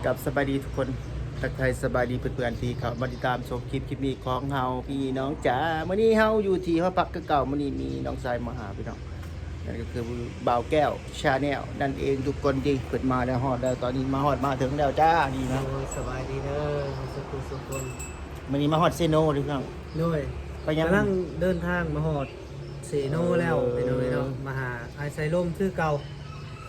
ກັບສະບາຍດີທຸກຄົນ ທັກທາຍສະບາຍດີເພື່ອນໆທີ່ເຂົ້າມາຕິດຕາມຊົມຄລິບ ຄລິບນີ້ຂອງເຮົາພີ່ນ້ອງຈ໋າ. ມື້ນີ້ເຮົາຢູ່ທີ່ຫໍພັກຄືເກົ່າ ມື້ນີ້ມີນ້ອງຊາຍມາຫາພີ່ນ້ອງ ນັ້ນກໍຄືບ່າວແກ້ວ Channel ນັ້ນເອງທຸກຄົນ. ເພິ່ນມາແລ້ວ ຮອດແລ້ວ ຕອນນີ້ມາຮອດມາເຖິງແລ້ວຈ້າ ນີ້ນະ. ໂດຍ ສະບາຍດີເດີ ສຸຂູສຸຄົນ. ມື້ນີ້ມາຮອດເຊໂນເດີພີ່ນ້ອງ. ໂດຍ ໄປຫຍັງ? ກຳລັງເດີນທາງມາຮອດເຊໂນແລ້ວ ເອີ ພີ່ນ້ອງເອີຍເນາະ ມາຫາອ້າຍໄຊລົມຄືເກົ່າ.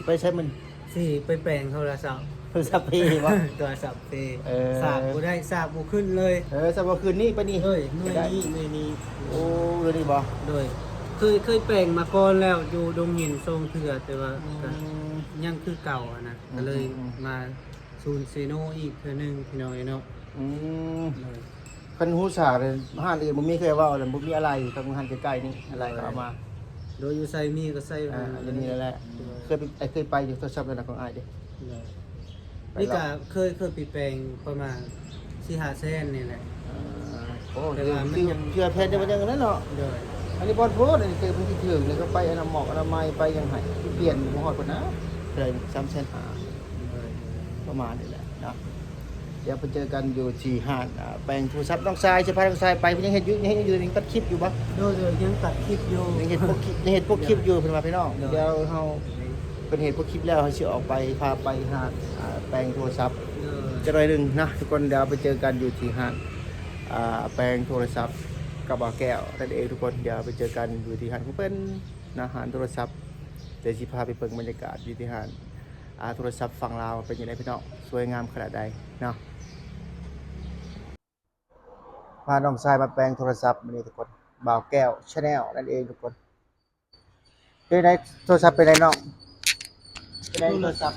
ໄປໃສມື້ນີ້? ຊິໄປແປງໂທລະສັບ. ໂທລະສັບເພບໍ່? ໂທລະສັບເພ. ເອີ ສາກບໍ່ໄດ້ ສາກບໍ່ຂຶ້ນເລີຍ. ເອີ ສາກບໍ່ຂຶ້ນນີ້ ໄປນີ້. ເອີຍ ໜ່ວຍນີ້ ໜ່ວຍນີ້. ໂອ້ ເລື່ອງນີ້ບໍ່? ໂດຍ ເຄີຍ ເຄີຍແປງມາກ່ອນແລ້ວ ຢູ່ດົງຫີນສອງເທື່ອ ແຕ່ວ່າ ອືມ ກໍຍັງຄືເກົ່າຫັ້ນນະ. ອືມ ກໍເລີຍ ອືມ ມາສູນເຊໂນອີກເທື່ອໜຶ່ງ ພີ່ນ້ອງເອີຍເນາະ. ອືມ ໂດຍ. ຄັນຮູ້ສາເລີຍ ຮ້ານອື່ນບໍ່ມີ ເຄີຍເວົ້າແລ້ວ ບໍ່ມີອາໄຫຼ່ ທາງຮ້ານໃກ້ໆນີ້ ອາໄຫຼ່ກໍເອົາມາ. ໂດຍ ຢູ່ໃສມີກໍໃສ່ ອ່າ ຢູ່ນີ້ແຫຼະ. ໂດຍ ເຄີຍໄປ ເຄີຍໄປຢູ່ໂທລະສັບນັ້ນນະ ຂອງອ້າຍເດ້. ໂດຍ ໄປ ນີ້ກະເຄີຍ ເຄີຍໄປແປງປະມານສີ່ຫ້າແສນນີ້ແຫຼະ. ອ່າ ໂອ້ ແຕ່ວ່າມັນຍັງ ເທື່ອແຜ່ນເດ ມັນຍັງນັ້ນເນາະ. ໂດຍ ອັນນີ້ບ່ອນໂພດ ອັນນີ້ເກີດມັນຊິຖືກ ແລ້ວກໍໄປອະນາໝອກອະນາໄມ ໄປຫຍັງໃຫ້ ປ່ຽນບໍ່ຮອດພຸ້ນນະ ເທື່ອສາມແສນຫ້າ ໂດຍ ປະມານນີ້ແຫຼະ. ເນາະ ດຽວໄປເຈີກັນຢູ່ທີ່ຮ້ານ ອ່າ ແປງໂທລະສັບ. ນ້ອງຊາຍ ຊິພານ້ອງຊາຍໄປ ເພິ່ນຍັງເຮັດຢູ່ ຍັງເຮັດຢູ່ ຍັງຕັດຄລິບຢູ່ບໍ່? ໂດຍ ໂດຍ ຍັງຕັດຄລິບຢູ່ ຍັງເຮັດພວກຄລິບ ຍັງເຮັດພວກຄລິບຢູ່ ເພິ່ນວ່າພີ່ນ້ອງ. ໂດຍ ດຽວເຮົາ ເພິ່ນເຮັດພວກຄລິບແລ້ວ ເຮົາຊິອອກໄປ ພາໄປຮ້ານ ອ່າ ແປງໂທລະສັບ ໂດຍ ຈັກໜ້ອຍໜຶ່ງນະທຸກຄົນ. ດຽວໄປເຈີກັນຢູ່ທີ່ຮ້ານ ອ່າ ແປງໂທລະສັບກັບບ່າວແກ້ວນັ້ນເອງທຸກຄົນ. ດຽວໄປເຈີກັນຢູ່ທີ່ຮ້ານຂອງເພິ່ນນະ ຮ້ານໂທລະສັບ. ດຽວຊິພາໄປເບິ່ງບັນຍາກາດຢູ່ທີ່ຮ້ານ ອ່າ ໂທລະສັບຝັ່ງລາວວ່າເປັນຈັ່ງໃດພີ່ນ້ອງ ສວຍງາມຂະໜາດໃດເນາະ. ພານ້ອງຊາຍມາແປງໂທລະສັບມື້ນີ້ທຸກຄົນ ບ່າວແກ້ວ Channel ນັ້ນເອງທຸກຄົນ. ເປັນໃດ ໂທລະສັບເປັນໃດນ້ອງ? ເປັນໃດໂທລະສັບ?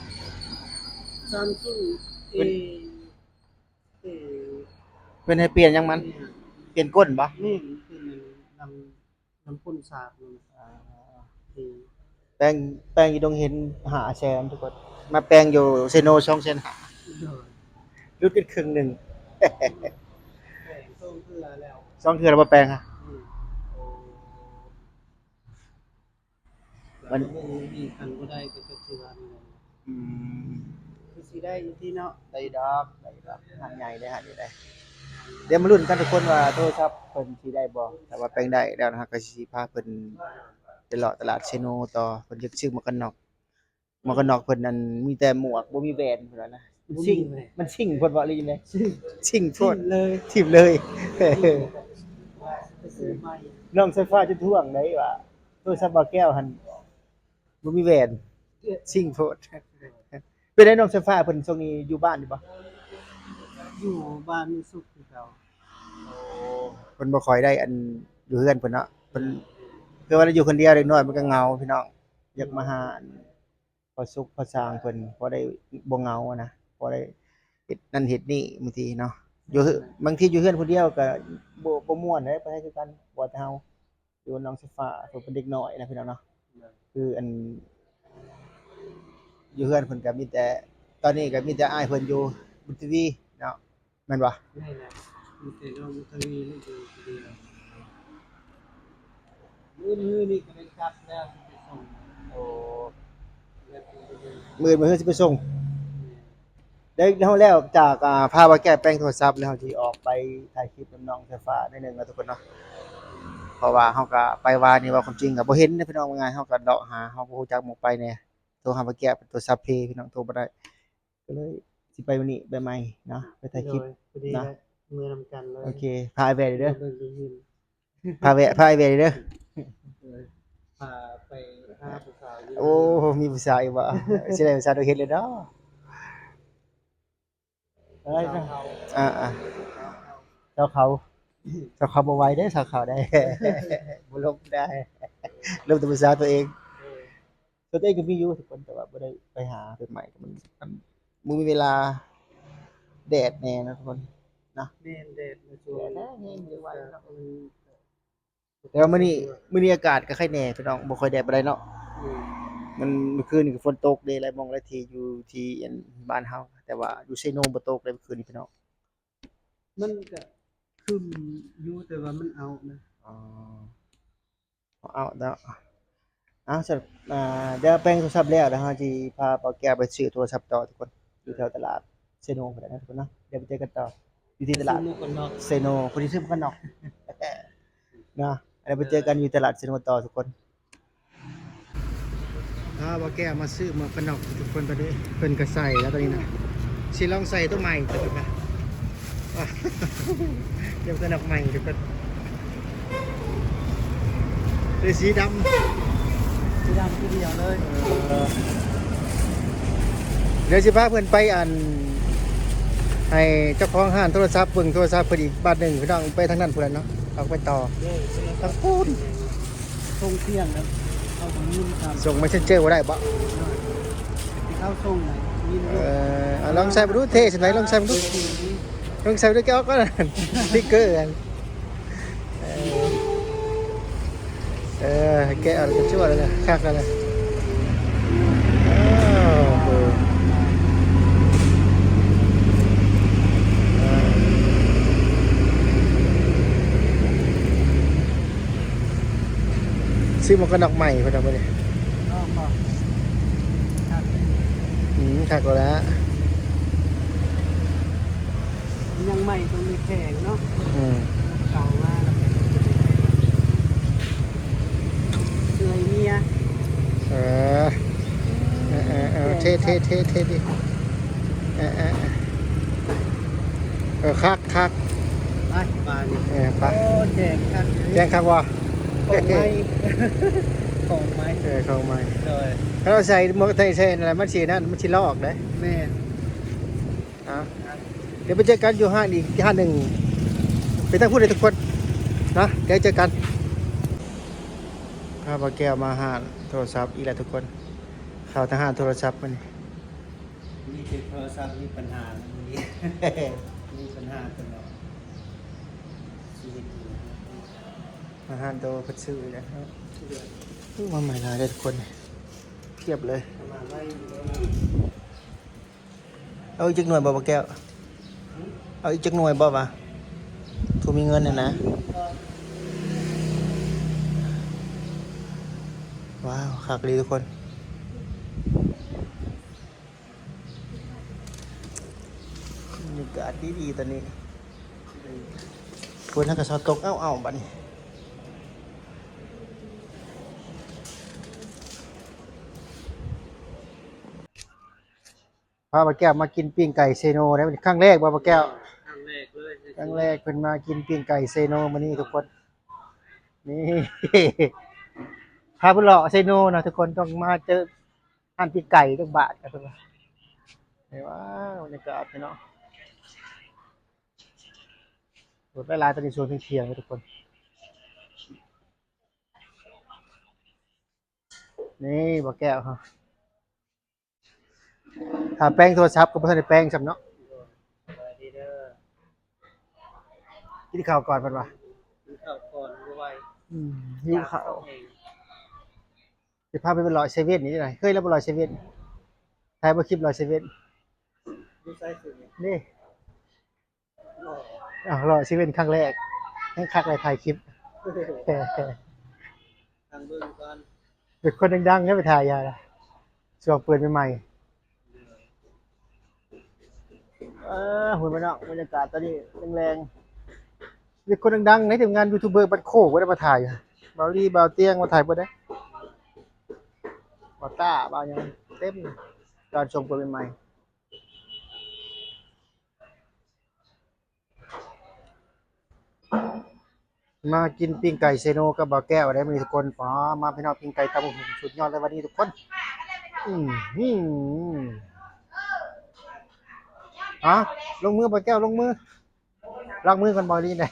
Samsung A ເປັນ A ເພິ່ນໃຫ້ປ່ຽນຫຍັງມັນ? ປ່ຽນກົ້ນບໍ່? ແມ່ນ ເປັນນຳ ນ້ຳ ນ້ຳກົ້ນສາກນັ້ນນະ. ອ່າ ເອີ ແປງ ແປງຢູ່ດົງເຫັນຫ້າແສນທຸກຄົນ ມາແປງຢູ່ເຊໂນສອງແສນຫ້າ. ໂດຍ ຫຼຸດກັນເຄິ່ງໜຶ່ງ. ແປງສອງເທື່ອແລ້ວ ສອງເທື່ອແລ້ວບໍ່ແປງຫະ? ອືມ ໂອ້ ມັນ ເບິ່ງດີ ຄັນບໍ່ໄດ້ກໍຈັກຊິວ່າແນວໃດ. ອືມ ຄືຊິໄດ້ຢູ່ຕິເນາະ. ໄດ້ດອກ ໄດ້ດອກ ຮ້ານໃຫຍ່ເດ້ ຮ້ານນີ້ເດ້. ດຽວມາລຸ້ນກັນທຸກຄົນວ່າໂທລະສັບເພິ່ນຊິໄດ້ບໍ່. ຖ້າວ່າແປງໄດ້ແລ້ວນະ ເຮົາກໍຊິພາເພິ່ນໄປເລາະຕະຫຼາດເຊໂນຕໍ່. ເພິ່ນຢາກຊື້ໝວກກັນນັອກ ໝວກກັນນັອກເພິ່ນນັ້ນມີແຕ່ໝວກ ບໍ່ມີແວ່ນເພິ່ນວ່ານະ. ມັນຊິງ ມັນຊິງໂພດບໍ່ ຫຼືຈັ່ງໃດ? ຊິງ ຊິງໂພດ ຖິ້ມເລີຍ ຖິ້ມເລີຍ. ນ້ອງສາຍຟ້າຈົນທ້ວງໄດ໋ວ່າ ໂທລະສັບບ່າວແກ້ວຫັ້ນບໍ່ມີແວ່ນ ຊິງໂພດ. ເປັນໃດນ້ອງສາຍຟ້າເພິ່ນຊ່ວງນີ້ຢູ່ບ້ານຢູ່ບໍ່? ຢູ່ບ້ານມີສຸກຄືເກົ່າ. ໂອ້ ເພິ່ນບໍ່ຄ່ອຍໄດ້ອັນຢູ່ເຮືອນເພິ່ນເນາະ ເພິ່ນ ຄືວ່າຢູ່ຄົນດຽວ ເດັກນ້ອຍມັນກໍເຫງົາພີ່ນ້ອງ ຢາກມາຫາອັນພໍ່ສຸກພໍ່ຊ່າງເພິ່ນ ພໍໄດ້ບໍ່ເຫງົານະ ພໍໄດ້ເຮັດນັ້ນເຮັດນີ້ບາງທີເນາະ. ຢູ່ເຮືອນ ບາງທີຢູ່ເຮືອນຜູ້ດຽວກໍບໍ່ ບໍ່ມ່ວນເດ້ ໄປໃຫ້ຄືກັນ ບໍ່ວ່າແຕ່ເຮົາ ຢູ່ນ້ອງສາຍຟ້າ ເພິ່ນເປັນເດັກນ້ອຍນະພີ່ນ້ອງເນາະ. ໂດຍ ຄືອັນຢູ່ເຮືອນເພິ່ນກໍມີແຕ່ ຕອນນີ້ກໍມີແຕ່ອ້າຍເພິ່ນຢູ່ບຸນທະວີເນາະ ແມ່ນບໍ່? ແມ່ນແຫຼະ ມີແຕ່ນ້ອງບຸນທະວີນີ້ຢູ່ຜູ້ດຽວ. ມື້ ມື້ນີ້ກໍໄດ້ກັບແລ້ວ ຊິໄປສົ່ງ. ໂອ້ ແລ້ວກໍມື້ ມື້ອື່ນຊິໄປສົ່ງ. ແມ່ນ. ໄດ້ເຮົາແລ້ວຈາກ ອ່າ ພາບ່າວແກ້ວແປງໂທລະສັບແລ້ວ ເຮົາຊິອອກໄປຖ່າຍຄລິບນຳນ້ອງສາຍຟ້າໜ້ອຍໜຶ່ງເນາະທຸກຄົນເນາະ ເພາະວ່າເຮົາກໍໄປວານນີ້ ເວົ້າຄວາມຈິງກໍບໍ່ເຫັນເດ້ພີ່ນ້ອງ. ວ່າງ່າຍ ເຮົາກໍເລາະຫາ ເຮົາກໍຮູ້ຈັກໝ່ອງໄປແດ່ ໂທຫາບ່າວແກ້ວ ໂທລະສັບເພພີ່ນ້ອງ ໂທບໍ່ໄດ້ ກໍເລີຍຊິໄປມື້ນີ້ ໄປໃໝ່ເນາະ ໄປຖ່າຍຄລິບ. ໂດຍ ພໍດີເນາະ ເມືອນຳກັນເລີຍ. ໂອເຄ ພາອ້າຍແວ່ເດີ ເບິ່ງ ພາແວ່ ພາອ້າຍແວ່ເດີ. ເອີ ພາໄປຫາຜູ້ສາວຢູ່. ໂອ້ ມີຜູ້ສາວອີກບໍ່? ຊິໄດ້ຜູ້ສາວດອກເຫັນເລີຍເນາະ. ເອີຍ ສາວເຂົາ ອ່າໆ ສາວເຂົາ ສາວເຂົາ ສາວເຂົາບໍ່ໄຫວເດ້ ສາວເຂົາໄດ້ ບໍ່ລົງໄດ້ ລົງແຕ່ຜູ້ສາວຕົວເອງ. ເອີ ຕົວເອງກໍມີຢູ່ທຸກຄົນ ແຕ່ວ່າບໍ່ໄດ້ໄປຫາ ໄປໃໝ່ ມັນ ມັນບໍ່ມີເວລາ ແດດແດ່ເນາະທຸກຄົນເນາະ. ແມ່ນ ແດດໃນຊ່ວງ ແດດແຮງ ແຮງ ບໍ່ໄຫວເນາະ. ແຕ່ວ່າມື້ນີ້ ມື້ນີ້ອາກາດກໍໄຄແດ່ພີ່ນ້ອງ ບໍ່ຄ່ອຍແດດປານໃດເນາະ. ອືມ ມັນ ມື້ຄືນນີ້ກໍຝົນຕົກເດ້ ຫຼາຍໝ່ອງຫຼາຍທີ່ຢູ່ທີ່ ອັນ ບ້ານເຮົາ ແຕ່ວ່າຢູ່ເຊໂນບໍ່ຕົກເດ້ມື້ຄືນນີ້ພີ່ນ້ອງ. ມັນກໍຄຶ້ມຢູ່ ແຕ່ວ່າມັນເອົານະ. ອໍ ເອົາເນາະ. ເອົາ ສະ ອ່າ ດຽວແປງໂທລະສັບແລ້ວ ແລ້ວເຮົາຊິພາບ່າວແກ້ວໄປຊື້ໂທລະສັບຕໍ່ທຸກຄົນ ຢູ່ແຖວຕະຫຼາດ ເຊໂນພຸ້ນແຫຼະເນາະທຸກຄົນເນາະ. ດຽວໄປເຈີກັນຕໍ່ຢູ່ທີ່ຕະຫຼາດ ຊື້ໝວກກັນນັອກ ເຊໂນ ພໍດີຊື້ໝວກກັນນັອກເນາະ. ດຽວໄປເຈີກັນຢູ່ຕະຫຼາດເຊໂນຕໍ່ທຸກຄົນ. ພາບ່າວແກ້ວມາຊື້ໝວກກັນນັອກທຸກຄົນ. ຕອນນີ້ເພິ່ນກໍໃສ່ແລ້ວຕອນນີ້ນະ ຊິລອງໃສ່ຕົວໃໝ່ກ່ອນນະ. ດຽວໝວກກັນນັອກໃໝ່ທຸກຄົນ. ເປັນສີດຳ ສີດຳຄືດຽວເລີຍ. ເອີ ດຽວຊິພາເພິ່ນໄປ ອັນ ໃຫ້ເຈົ້າຂອງຮ້ານໂທລະສັບເບິ່ງໂທລະສັບເພິ່ນອີກບາດໜຶ່ງພີ່ນ້ອງ. ໄປທາງນັ້ນພຸ້ນແຫຼະເນາະ ເອົາໄປຕໍ່ ເອີ ທາງພຸ້ນ. ສົ່ງທ່ຽງແລ້ວ ເຂົາບໍ່ຍິນກັນ ສົ່ງເມສເຊັນເຈີບໍ່ໄດ້ບໍ? ເຂົາສົ່ງນະ ຍິນຢູ່. ເອີ ເອົາລອງໃສ່ເບິ່ງດູ ເທ່ສ່ຳໃດ ລອງໃສ່ເບິ່ງດູ. ເອີ ລອງໃສ່ເບິ່ງດູ ແກະອອກກ່ອນ ສະຕິກເກີອັນ ເອີ ເອີ ແກະອອກກໍຊົ່ວແລ້ວນະ ຄັກແລ້ວນະ. ອ້າວ ໂອ້ ອ່າ ຊື້ໝວກກັນນັອກໃໝ່ເພິ່ນວ່າມື້ນີ້. ອືມ ຄັກແລ້ວ ຍັງໃໝ່ຕ້ອງໄດ້ແຂງເນາະ. ອືມ ເກົ່າມາແລ້ວ ເອື້ອຍເມຍ. ເອີ ເອີ ເອີ ເທ່ ເທ່ ເທ່ ເທ່ດີ. ເອີ ເອີ ເອີ ຄັກ ຄັກ ໄປບາດນີ້. ເອີ ໄປ ໂອ້ ແຂງຄັກ ແຂງຄັກບໍ່? ຂອງໃໝ່ ຂອງໃໝ່ ເອີ ຂອງໃໝ່. ໂດຍ ຖ້າເຮົາໃສ່ໝວກ ໃສ່ ໃສ່ນັ້ນ ມັນຊິນັ້ນ ມັນຊິລອກເດ້. ແມ່ນ. ອ່ະ ດຽວໄປເຈີກັນຢູ່ຮ້ານອີກຮ້ານໜຶ່ງ ໄປທາງພຸ້ນເລີຍທຸກຄົນນະ. ດຽວເຈີກັນ. ພາບ່າວແກ້ວມາຮ້ານໂທລະສັບອີກແລ້ວທຸກຄົນ. ເຂົ້າແຕ່ຮ້ານໂທລະສັບມື້ນີ້ ມີແຕ່ໂທລະສັບມີບັນຫາມື້ນີ້ ມີບັນຫາຕະຫຼອດ ຊີວິດນີ້. ມາຮ້ານໂຕເພິ່ນຊື້ອີກແລ້ວ. ໂອ້ ມາໃໝ່ຫຼາຍເດ້ທຸກຄົນ ພຽບເລີຍ. ເອົາອີກຈັກໜ່ວຍບໍ່ ບ່າວແກ້ວ? ເອົາອີກຈັກໜ່ວຍບໍ່ວະ? ຜູ້ມີເງິນຫັ້ນນະ. ວ້າວ ຄັກອີ່ຫຼີທຸກຄົນ. ບັນຍາກາດດີໆຕອນນີ້ ຝົນເຮົາກໍຊອດຕົກເອົ້າໆບັດນີ້. ພາບ່າວແກ້ວມາກິນປີ້ງໄກ່ເຊໂນໄດ້ ຄັ້ງແລກບໍ່ບ່າວແກ້ວ? ຄັ້ງແລກເລີຍ ຄັ້ງແລກເພິ່ນມາກິນປີ້ງໄກ່ເຊໂນມື້ນີ້ທຸກຄົນ. ນີ້ ພາເພິ່ນເລາະເຊໂນນະທຸກຄົນ ຕ້ອງມາເຈີຮ້ານປີ້ງໄກ່ຈັກບາດກັນເພິ່ນວ່າ. ນີ້ ວ້າວ ບັນຍາກາດພີ່ນ້ອງ ລົດຫຼາຍໆ ຕອນນີ້ຊ່ວງທ່ຽງໆເດ້ທຸກຄົນ. ນີ້ບ່າວແກ້ວເຮົາ ຖ້າແປງໂທລະສັບກໍບໍ່ທັນໄດ້ແປງຊ້ຳເນາະ. ກິນເຂົ້າກ່ອນເພິ່ນວ່າ ກິນເຂົ້າກ່ອນບໍ່ໄຫວ. ອືມ ຫິວເຂົ້າ. ຊິພາໄປເລາະເຊເວັ່ນນີ້ໄດ໋ ເຄີຍແລ້ວບໍ່ເລາະເຊເວັ່ນ ຖ່າຍບໍ່ຄລິບເລາະເຊເວັ່ນ. ຢູ່ໃສຄືນີ້ ນີ້ ອ້າວ ເລາະເຊເວັ່ນຄັ້ງແລກ ຍັງຄັກໄດ້ຖ່າຍຄລິບ. ທາງເບິ່ງກ່ອນ ເປັນຄົນດັງໆ ໄດ້ໄປຖ່າຍຢາລະ ຊ່ວງເປີດໃໝ່ໆ. ເອີ ພຸ້ນພີ່ນ້ອງ ບັນຍາກາດຕອນນີ້ແລງໆ ເປັນຄົນດັງໆ ໃນທີມງານຢູທູບເບີບ້ານໂຄກ ບໍ່ໄດ້ມາຖ່າຍ. ບ່າວລີ ບ່າວຕຽງ ມາຖ່າຍເບິດເດ້ ບ່າວຕ້າ ບ່າວຫຍັງ ເຕັມ ຕອນຊ່ວງເປີດໃໝ່ໆ. ມາກິນປີ້ງໄກ່ເຊໂນກັບບ່າວແກ້ວໄດ້ມື້ນີ້ທຸກຄົນ. ປາ ມາພີ່ນ້ອງ ປີ້ງໄກ່ຕຳບັກຫຸ່ງສຸດຍອດເລີຍວັນນີ້ທຸກຄົນ. ອືມ ອືມ ອາ ລົງມືບ່າວແກ້ວ ລົງມື ລ້າງມືກ່ອນ ບ່າວລີໄດ໋.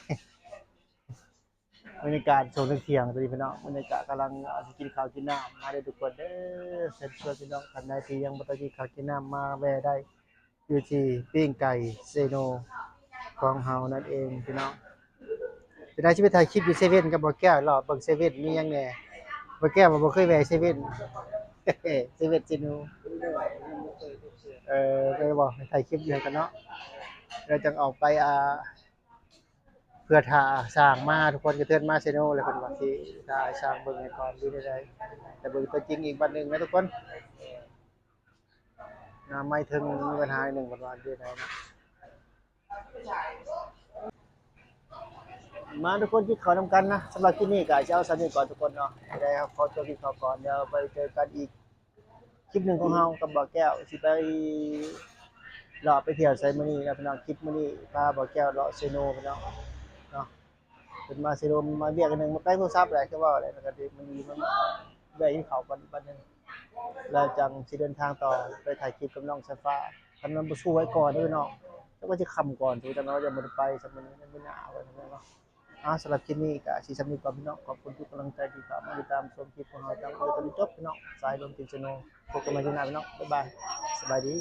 ບັນຍາກາດຊ່ວງທ່ຽງໆ ຕອນນີ້ພີ່ນ້ອງ ບັນຍາກາດກຳລັງ ອາ ຊິກິນເຂົ້າກິນນ້ຳ ມາເດີທຸກຄົນເດີ. ເຊີນຊວນພີ່ນ້ອງທ່ານໃດທີ່ຍັງບໍ່ທັນກິນເຂົ້າກິນນ້ຳ ມາແວ່ໄດ້ ຢູ່ທີ່ປີ້ງໄກ່ເຊໂນຂອງເຮົານັ້ນເອງພີ່ນ້ອງ. ເປັນໄດ໋ ຊິໄປຖ່າຍຄລິບຢູ່ເຊເວັ່ນກັບບ່າວແກ້ວ ເລາະເບິ່ງເຊເວັ່ນມີຫຍັງແດ່. ບ່າວແກ້ວວ່າບໍ່ເຄີຍແວ່ເຊເວັ່ນ ເຊເວັ່ນເຊໂນ. ເອີ ໄປບໍ່ ໄປຖ່າຍຄລິບຢູ່ຫັ້ນກັນເນາະ ແລ້ວຈັ່ງອອກໄປ ອ່າ ເພື່ອຖ້າຊ່າງມາ ທຸກຄົນກະເທີນມາເຊໂນແລ້ວ ເພິ່ນວ່າຊິຖ້າຊ່າງເບິ່ງໃຫ້ກ່ອນ ຫຼືໃດໆ ແຕ່ເບິ່ງຕົວຈິງອີກບັດໜຶ່ງນະທຸກຄົນ. ນະ ໄມເຖິງມີບັນຫາໜຶ່ງ ເພິ່ນວ່າເຮັດໄດ້ນະ. ມາທຸກຄົນກິນເຂົ້ານຳກັນນະ. ສຳລັບຄລິບນີ້ກໍຊິເອົາສ່ຳນີ້ກ່ອນທຸກຄົນເນາະ. ໄດ້ຂໍຕົວກິນເຂົ້າກ່ອນ ດຽວໄປເຈີກັນອີກຄລິບໜຶ່ງຂອງເຮົາກັບບ່າວແກ້ວ ຊິໄປເລາະໄປທ່ຽວໃສມື້ນີ້ນະພີ່ນ້ອງ. ຄລິບມື້ນີ້ພາບ່າວແກ້ວເລາະເຊໂນພີ່ນ້ອງເນາະ. ເພິ່ນມາເຊໂນ ມາວຽກໜຶ່ງ ມາແປງໂທລະສັບແຫຼະ ຄືເວົ້າແຫຼະ. ແລ້ວກໍມື້ນີ້ມາແວະກິນເຂົ້າກ່ອນບັດໜຶ່ງ ແລ້ວຈັ່ງຊິເດີນທາງຕໍ່ໄປຖ່າຍຄລິບກັບນ້ອງສາຍຟ້າ. ຄັນມັນບໍ່ສູ້ໄວ້ກ່ອນເດີພີ່ນ້ອງ ຈັກວ່າຊິຄ່ຳກ່ອນ ສົມມຸດຈັ່ງໃດ ວ່າຍັງບໍ່ໄດ້ໄປ ສ່ຳມື້ນີ້ ມື້ໜ້າໄວ້ເນາະ. ອ່າ ສຳລັບຄລິບນີ້ກໍຊິສ່ຳນີ້ກ່ອນພີ່ນ້ອງ. ຂອບຄຸນທຸກກຳລັງໃຈທີ່ເຂົ້າມາຕິດຕາມຊົມຄລິບຂອງເຮົາຕັ້ງແຕ່ຕົ້ນຈົນຈົບພີ່ນ້ອງ. ສາຍລົມກິນເຊໂນ ພົບກັນໃໝ່ຄລິບໜ້າພີ່ນ້ອງ. ບາຍບາຍ ສະບາຍດີ.